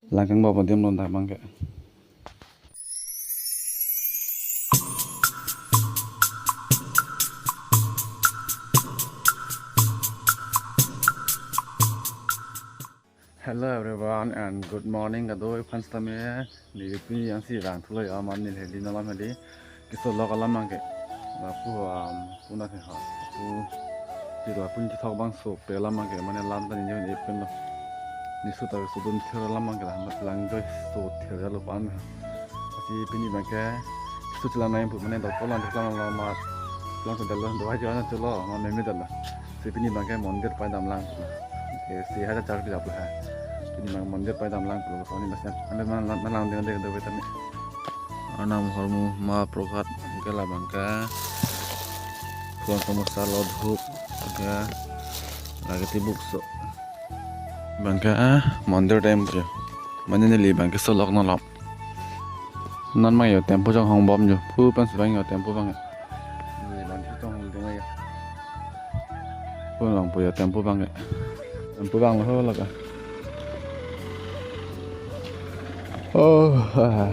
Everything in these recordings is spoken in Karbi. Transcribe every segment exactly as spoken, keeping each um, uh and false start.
Langkang bap adim lon dak abangke. Hello everyone and good morning kadokave aphan sitame. Neli pini ansi vangthulo ya, mane neli neli alam neli keso lok alam abangke. Lapu, um, puna ke ha. Lapu, di lapu kethok bangso pe alam abangke, mane lam ta neli neli pen lo. Neli so ta so dun thir alam abangke, lang, lang joi so thir lo pan. Lasi pini abangke so chelang nai pu, mane doktor lang chelang lo ma. Lang so dalo, dawai jo na chulo, ma meme dalo. Si pini abangke mondir pai damlang. Oke, si haja char di daplo ha. Pini abang mondir pai damlang pulo, so ni bas ya. Anda mana, mana lang dengan dia, dia tadi. Arnam ahormu Mahaprabhu ke la abangke. Pulang kamu salod hook ke lagi tibuk so. Abangke, ah, mondir temple. Mane neli abangke so lok nolap. Non abang yo temple chonghong bom yo. Pu pen si abang yo temple abang. Neli abangke chonghong ding yo. Pu abang pu yo temple abangke. Temple abang lo ho lok ah. Oh, ah.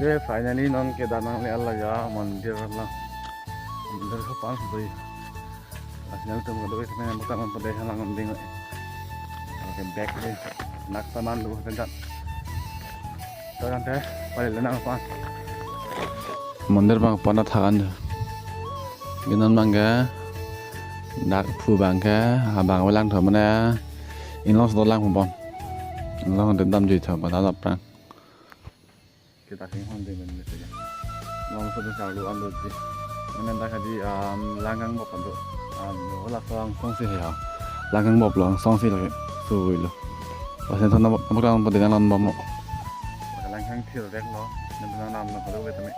Okay, finally non ke danang le ala ya mondir la. Mondir ke pas doi. Pas nang tum kedoi semen bukan memperdehan lang mending. Okay, back deh. Nak saman dulu kan. Tante, balik lenang apa? Mondir abang pon athakan. Binon abangke, dak phu abangke, abang welang thom mane, inlong so lang pon. Inlong de dam jui thom, pada dap prang. Kita sing hon de men gitu ya. Long so de salu an do ji. Mane dak hadi, um, langkang bap an do. Um, wala so angsong si ya. Langkang bap lo angsong si lagi. Sui lo. Pasen thon na bap lang pon de lang bap mo. Langkang thir dek lo. Nang nang nam na kalau betul me.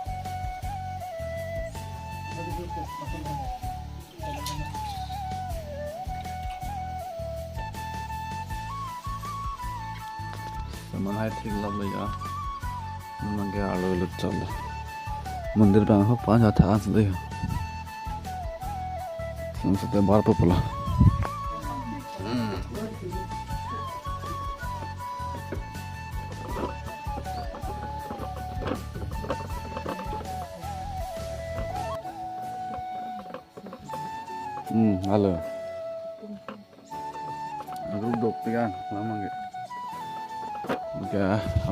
Saman hai thik lap lo ya. Memang ke alo lut chal lo. Mondir abang ho pa ja tha as lo ya. Sum sate bar po pula. Hmm. Hmm, halo. Group dok tiga, lama ke. Oke,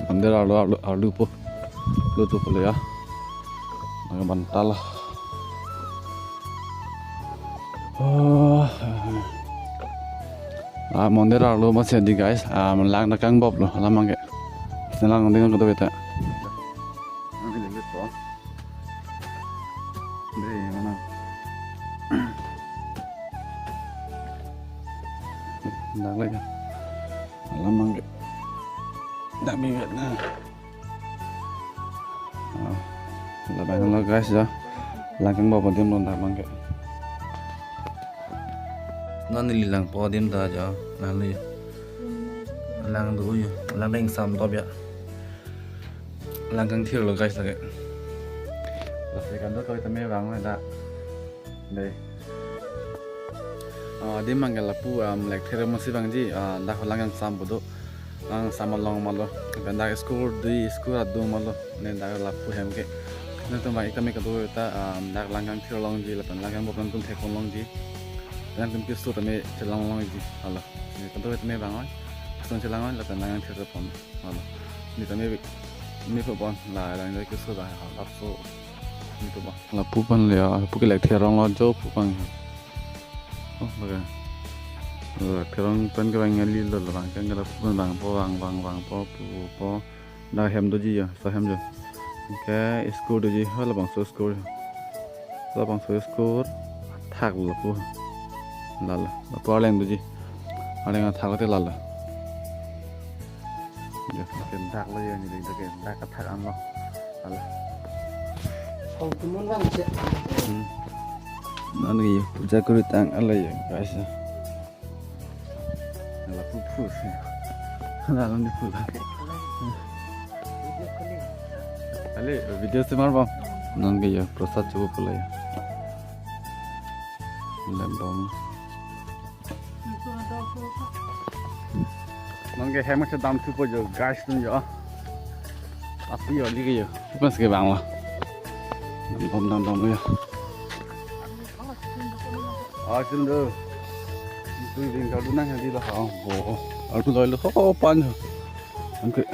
mondir arlo, arlo, arlo po. Lo tu pula ya. Naga bantal. Oh. Ah, mondir arlo masih di guys. Ah, langkang bap lo, lama ke. Selang dengan kedua beta. Ini lihat po. Deh, mana? Dak lagi. Alam abangke. Dak bibet na. Ah, labang lo guys ya. Langkang bap adim lon dak abangke. Non neli langpo adim ta ja. Lang lo ya. Lang do ya. Lang deng sam top ya. Langkang thir lo guys lagi. Lasi kan do kami tame bang ada. Deh. Ah, adim abang ke lapu, um, Lekthe Rongmasi abang ji, ah, dak Langkangcham pu do. Langkangcham along ma lo. Lapen dak school do, school adung ma lo. Ne dak lapu hem ke. Netum abang ik tame kadokave ta, um, dak Langkangthir longji, lapen Langkangbob nangtum theklong longji. Nangtum keso tame chelang longji. Hala. Ne kadokave tame vang oi. Lason chelang oi, lapen Langkangthir pon. Hala. Ne tame ne pho pon. La, la, ne keso da. Laso. Ne pho pon. Lapu pon le, ah, lapu ke Lekthe Rong lo jo pu abang. Oh, laga. Lekthe Rong pen kevang eli lo, labang ke lapu pen vangpo, vang, vang, vangpo, pupo. Dak hem doji ya, laso hem jo. Oke, school doji, ha labangso school. Labangso school, thak lo lapu. Lalo, lapu arleng doji. Arleng athak te lalo. Ya, ke dak lo ya, ne dak ke dak athak an lo. Hala. Hau kumun vang che. Hmm. Non ke puja kuri tang ala ya, guys. Hala pu pu. Hala non di pu. Ale, video si mar bang. Non ke ya, prasad chubu pula ya. Lembang. Non ke hem si dam thupo jo, guys, tum jo. Api jo, li ke jo. Pas ke bang lo. Dam dam dam dam jo. Ah, tum do. Tu ding kadu nang di lo ha. Oh, aku lo lo ho pan jo. Oke.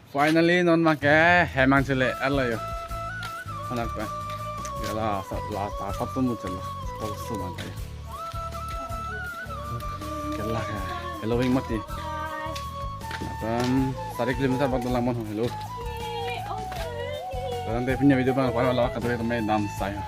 Finally, non abang ke hem angchele, alo jo. Anak pa. Ya la, sa, la, ta, sab tum chelo. Kol su abang ke. Ke la, ke. Hello, wing mati. Akan sari kilometer bak dalam mon, hello. Dan dia punya video bang, para la, kata dia temen dam saya.